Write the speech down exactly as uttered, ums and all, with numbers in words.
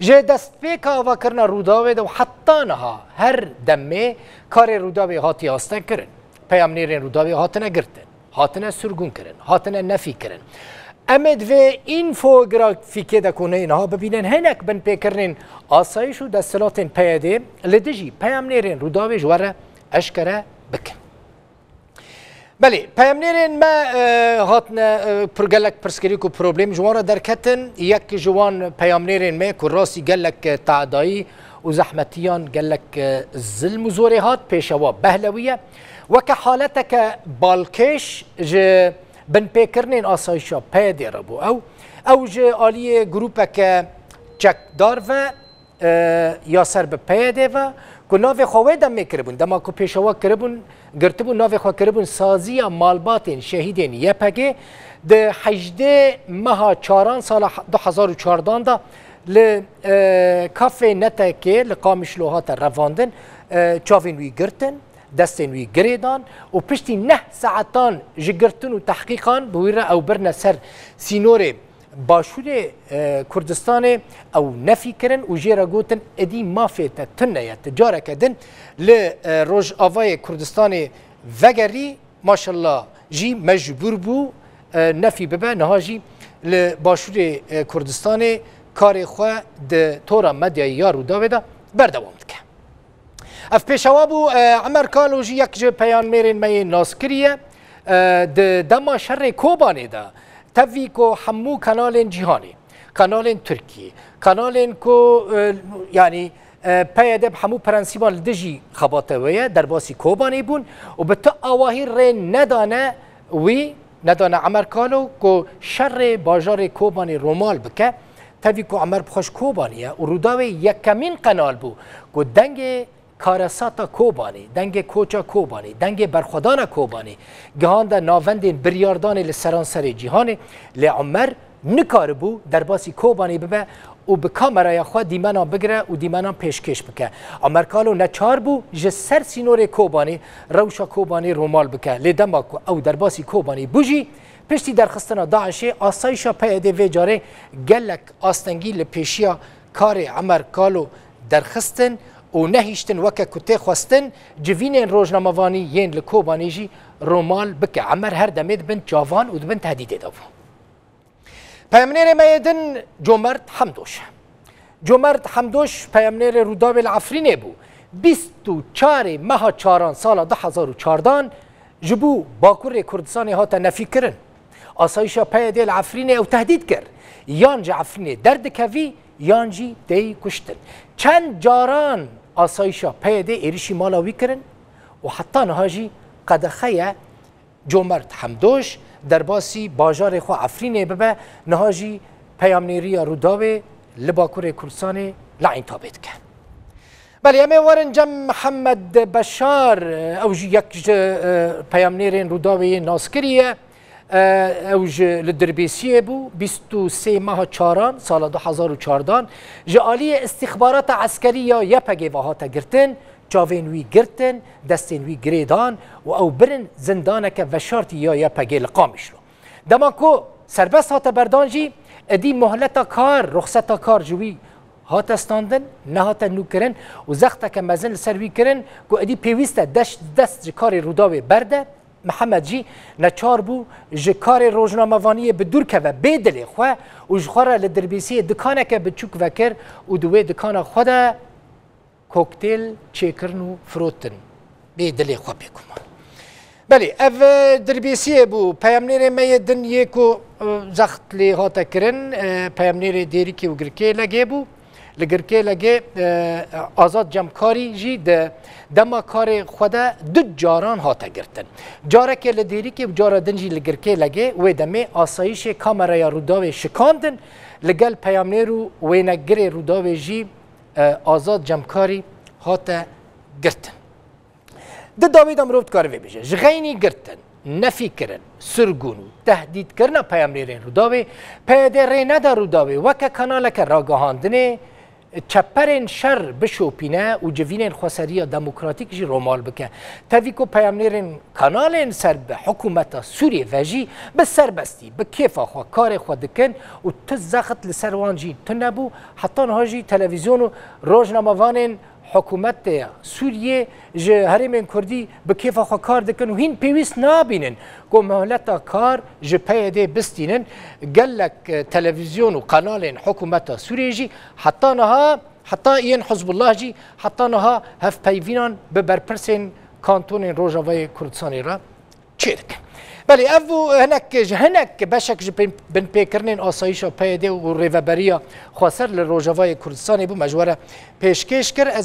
Ji destpêka avakirina Rûdawê de û heta niha her demê karê Rûdawê hatiye astekirin. Peyamnêrên Rûdawê hatine girtin, hatine sirgûnkirin, hatine nefîkirin. Em ê di vê înfografîkê de ku neyê niha bibînin, hinek binpêkirinên asayîş û desthilatên P Y D'ê li dijî peyamnêrên Rûdawê ji we re eşkere bikin. Belê, peyamnêrên me, e, hatine, e, pir gelek pirsgirêk û problem ji wan re derketin. Yek ji wan peyamnêrên me ku rastî gelek, e, tehdayî û zehmetiyan, gelek, e, zilm û zorê hat, Pêşewa Behlewî ye. Weke haleteke balkêş ji binpêkirinên asayişa P Y D'ê re bû. Ew, ew ji aliyê grûpeke çekdar ve e, ya ser bi P Y D'ê ve, ku navê xwe wê demê kiribûn. Dema ku pêşewa kiribûn, girtibûn, navê xwe kiribûn Saziya Malbatên Şehîdên Y P G. Di hejdê meha çaran sala du hezar û çardan de li, e, kafê Netekê li Qamişlo hate revandin, e, çavên wî girtin, destên wî girêdan û piştî neh saetan ji girtin û tehqîqan bi wî re ew birine ser sînorê Başûrê, e, Kurdistanê ew nefî kirin û jê re gotin, êdî mafê te tune ye, tu careke din li, e, Rojavayê Kurdistanê vegerî, maşallah jî mecbûr bû, e, nefî bibe, niha jî li Başûrê, e, Kurdistanê karê xwe di tora medyayê ya Rûdawê de berdewam dike. Ev pêşewa bû, e, Emer Kalo jî yek ji peyamnêrên me yê naskirî ye. E, di dema şerê Kobanê de tevî ku hemû kanalên cîhanê, kanalên Tirkiyê, kanalên ku, e, yanî, e, P Y D bi hemû prensîban li dijî xebata wê ye, derbasî Kobanê bûn û bi tu awahî rê nedane wî, nedane Emer Kalo ku şerê bajarê Kobanê romal bike. Tevî ku Emer bi xwe ji Kobanê ye û Rûdawê yekemîn qenal bû ku dengê karesata Kobanê, dengê koça Kobanê, dengê berxwedana Kobanê gihande navendên biryardanê li seranserê cîhanê, lê Emer nikaribû derbasî Kobanê bibe û bi kameraya xwe dîmenan bigire û dîmenan pêşkêş bike. Emer Kalo neçar bû ji ser sînorê Kobanê rewşa Kobanê romal bike. Lê dema ku ew derbasî Kobanê bû jî, piştî derxistina DAIŞê, asayişa P Y D vê carê gelek astengî li pêşiya karê Emer Kalo derxistin û nehiştin weke ku tê xwestin civînên rojnamevanî yên li Kobanê jî romal bike. Emer her demê di bin çavan û di bin tehdîdê de bû. Peyamnêrê me yê din Comert Hemdoş. Comert Hemdoş peyamnêrê Rûdawê li Efrînê bû. Bîst û çarê meha çaran sala du hezar û çardan ji bo Bakurê Kurdistanê hate nefîkirin. Asayişa P Y D li Efrînê ew tehdît kir. Yan ji Efrînê derdikevî, yan jî têyî kuştin. Çend caran asayişa P Y D êrişî mala wî kirin û heta niha jî qedexe ye Comert Hemdoş derbasî bajarê xwe Efrînê bibe, niha jî peyamnêriya Rûdawê li Bakurê Kurdistanê li Eyntabê dike. Belê, em ê werin cem Mihemed Beşar, ew jî yek ji, e, peyamnêrên Rûdawê yê naskirî ye. E, ew ji li Dirbêsiyê bû, bîst û sê meha çaran, sala du hezar û çardan, ji aliyê îstîxbarata eskerî ya Y P G ve hate girtin, çavên wî girtin, destên wî girêdan û ew birin zindaneke veşartî ya Y P G li Qamişlo. Dema ku serbest hate berdan jî, êdî mohleta kar, ruxseta kar ji wî hate standin, nehate nûkirin û zexteke mezin li ser wî kirin ku êdî pêwîst e dest, dest ji karê Rûdawê berde. Mihemed jî neçar bû ji karê rojnamevaniyê bi dûr keve, bê dilê xwe, û ji xwe re li Dirbêsiyê dikaneke biçûk vekir û di wê dikana xwe de koktêl çêkirin û firotin. Bê dilê xwe bêguman. Belê, ev, e, Dirbêsiyê bû. Peyamnêrê me yê din yê ku, e, zext lê hate kirin, e, peyamnêrê Dêrikê û Girkêlegê bû. Li Girkêlegê, e, Azad Cemkarî jî di dema karê xwe de du caran hate girtin. Carekê li Dêrikê û cara din jî li Girkêlegê, wê demê asayîşê kameraya Rûdawê şikandin, li gel peyamnêr û wênegirê Rûdawê jî, e, Azad Cemkarî hate girtin. Di dawî de mirov dikare vê bêje, ji xeynî girtin, nefîkirin, sirgûn û tehdîtkirina peyamnêrên Rûdawê, P Y D rê neda Rûdawê weke kanaleke ragihandinê çeperên şer bişopîne û civînên xweseriya demokratîk jî romal bike. Tevî ku peyamnêrên kanalên ser bi hikûmeta Sûriyê ve jî bi serbestî, bi kêfa xwe karê xwe dikin û tu zext li ser wan jî tune bû, heta niha jî televîzyon û rojnamevanên hikûmetê Sûriyê ji herêmên Kurdî bi kêfa xwe kar dikin û hîn pêwîst nabînin ku mohleta kar ji P Y D bistînin. Gelek, e, televîzyon û kanalên hikûmeta Sûriyê jî heta niha, heta yên Hizbullah jî heta niha hevpeyvînan bi berpirsên kantonên Rojavayê Kurdistanê re çêdikin. Belê, ev bû hinek ji hinek beşek ji pê-, binpêkirinên asayîşa P Y D û Rêveberiya Xweser li Rojavayê Kurdistanê bû, me ji we re pêşkêş kir. Ez ê